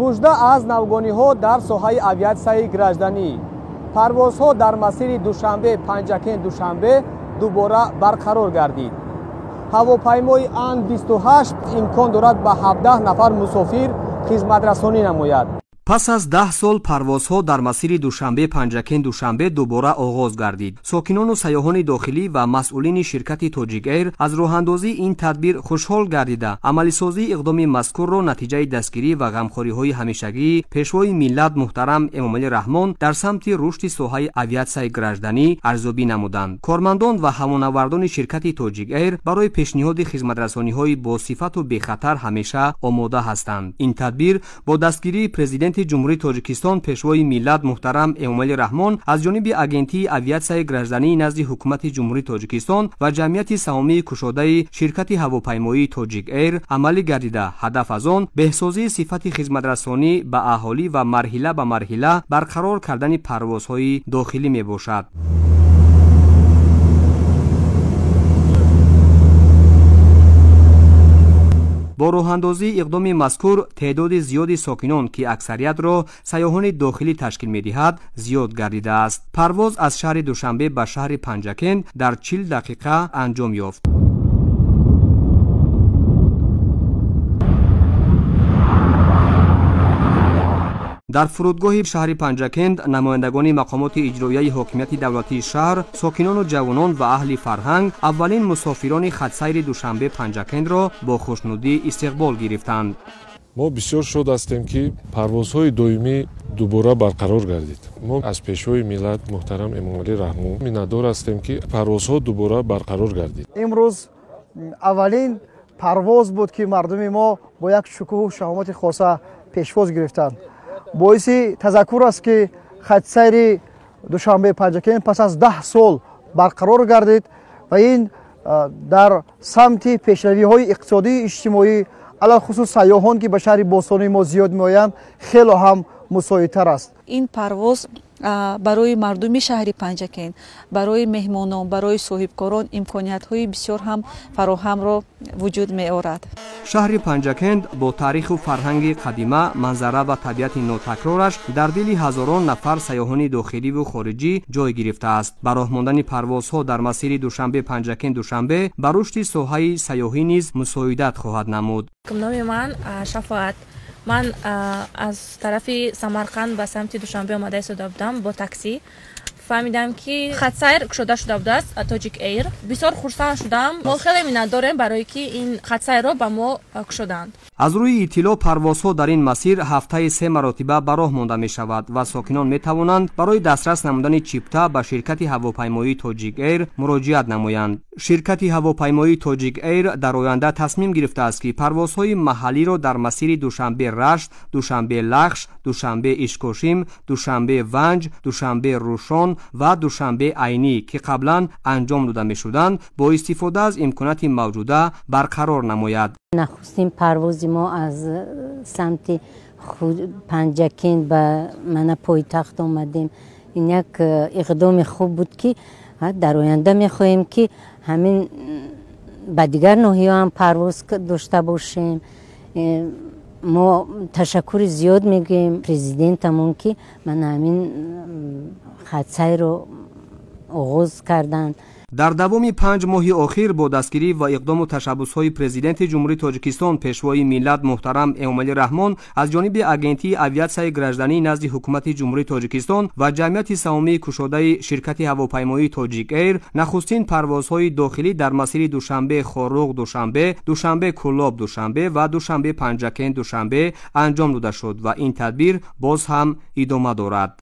Мужда аз навгониҳо дар соҳаи авиатсияи гражданӣ. Парвозҳо дар масири Душанбе Панҷакент Душанбе дубора барқарор гардид. Ҳавопаймои Ан-28 имкон дорад ба 17 нафар мусофир хизматрасонӣ намояд. Пас аз 10 сол парвозҳо дар масири Душанбе Панҷакент Душанбе дубора оғоз гардид. Сокинону сайёҳони дохилӣ ва масъулини ширкати Тоҷик Эйр аз роҳандозии ин тадбир хушҳол гардида, амалисозии иқдоми мазкурро натиҷаи дастгирӣ ва ғамхориҳои ҳамешагии Пешвои миллат муҳтарам Эмомалӣ Раҳмон дар самти рушди соҳаи авиатсияи гражданӣ арзёбӣ намуданд. Кормандон ва ҳавонавардони ширкати Тоҷик Эйр барои пешниҳоди хизматрасониҳои босифату бехатар ҳамеша омода ҳастанд. Ин тадбир бо дастгирии Президенти Ҷумҳурии Тоҷикистон Пешвои миллат муҳтарам Эмомалӣ Раҳмон аз ҷониби Агентии авиатсияи граждании назди Ҳукумати Ҷумҳурии Тоҷикистон ва ҷамъияти саҳомии кушодаи ширкати ҳавопаймоии Тоҷик Эйр амалӣ гардида, ҳадаф аз он беҳсозии сифати хизматрасонӣ ба аҳолӣ ва марҳила ба марҳила барқарор кардани парвозҳои дохилӣ мебошад. Бо роҳандозии иқдоми мазкур теъдоди зиёди сокинон, ки аксариятро сайёҳони дохилӣ ташкил медиҳад, зиёд гардидааст. Парвоз аз шаҳри Душанбе ба шаҳри Панҷакент дар 40 дақиқа анҷом ёфт. Дар фурудгоҳи шаҳри Панҷакент намояндагони мақомоти иҷроияи ҳокимияти давлатии шаҳр, сокинону ҷавонон ва аҳли фарҳанг аввалин мусофирони хатсайри Душанбе Панҷакентро бо хушнудӣ истиқбол гирифтанд. Мо бисёр шод ҳастем, ки парвозҳои доимӣ дубора барқарор гардид. Мо аз Пешвои миллат муҳтарам Эмомалӣ Раҳмон миннатдор ҳастем, ки парвозҳо дубора барқарор гардид. Имрӯз аввалин парвоз буд, ки мардуми мо бо як шукӯҳу шаҳомати хоса пешвоз гирифтанд. Боиси тазаккур аст, ки хатсайри Душанбе Панҷакент пас аз 10 сол барқарор гардид ва ин дар самти пешравиҳои иқтисодии иҷтимоӣ, алалхусус сайёҳон, ки ба шаҳри бостонии мо зиёд меоянд, хело ҳам мусоидтар аст. Ин парвоз барои мардуми шаҳри Панҷакент, барои меҳмонон, барои соҳибкорон имкониятҳои бисёр ҳам фароҳамро вуҷуд меорад. Шаҳри Панҷакент бо таъриху фарҳанги қадима, манзара ва табиати нотакрораш дар дили ҳазорон нафар сайёҳони дохиливу хориҷӣ ҷой гирифтааст. Ба роҳ мондани парвозҳо дар масири Душанбе Панҷакент Душанбе ба рушди соҳаи сайёҳӣ низ мусоидат хоҳад намуд. Номи ман Шафоат. Ман аз тарафи Самарқанд ба самти Душанбе омада истода будам бо такси. Фаҳмидам, ки хатсайр кушода шуда будааст Тоҷик Эйр. Бисёр хурсанд шудам. Мо хеле миннатдорем, барое ки ин хатсайрро ба мо кушоданд. Аз рӯи иттилоъ, парвозҳо дар ин масир ҳафтаи 3 маротиба ба роҳ монда мешавад ва сокинон метавонанд барои дастрас намудани чипта ба ширкати ҳавопаймоии Тоҷик Эйр муроҷиат намоянд. Ширкати ҳавопаймоии Тоҷик Эйр дар оянда тасмим гирифтааст, ки парвозҳои маҳаллиро дар масири Душанбе Рашт, Душанбе Лахш, Душанбе Ишкошим, Душанбе Ванҷ, Душанбе Рушон ва Душанбе Айнӣ, ки қаблан анҷом дода мешуданд, бо истифода аз имконоти мавҷуда барқарор намояд. Нахустин парвози мо аз самти Панҷакент ба мана пойтахт омадем. Ин як иқдоми хуб буд, ки дар оянда мехоҳем, ки ҳамин ба дигар ноҳияҳо ҳам парвоз дошта бошем. Мо ташаккури зиёд мегӯем президентамон, ки мана ҳамин хатсайрро оғоз карданд. Дар давоми 5 моҳи охир бо дастгирӣ ва иқдому ташаббусҳои Президенти Ҷумҳурии Тоҷикистон Пешвои миллат муҳтарам Эмомалӣ Раҳмон аз ҷониби Агентии авиатсияи гражданӣ назди Ҳукумати Ҷумҳурии Тоҷикистон ва ҷамъияти саҳомии кушодаи ширкати ҳавопаймоии Тоҷик Эйр нахустин парвозҳои дохилӣ дар масири Душанбе Хоруғ Душанбе, Душанбе Кӯлоб Душанбе ва Душанбе Панҷакент Душанбе анҷом дода шуд ва ин тадбир боз ҳам идома дорад.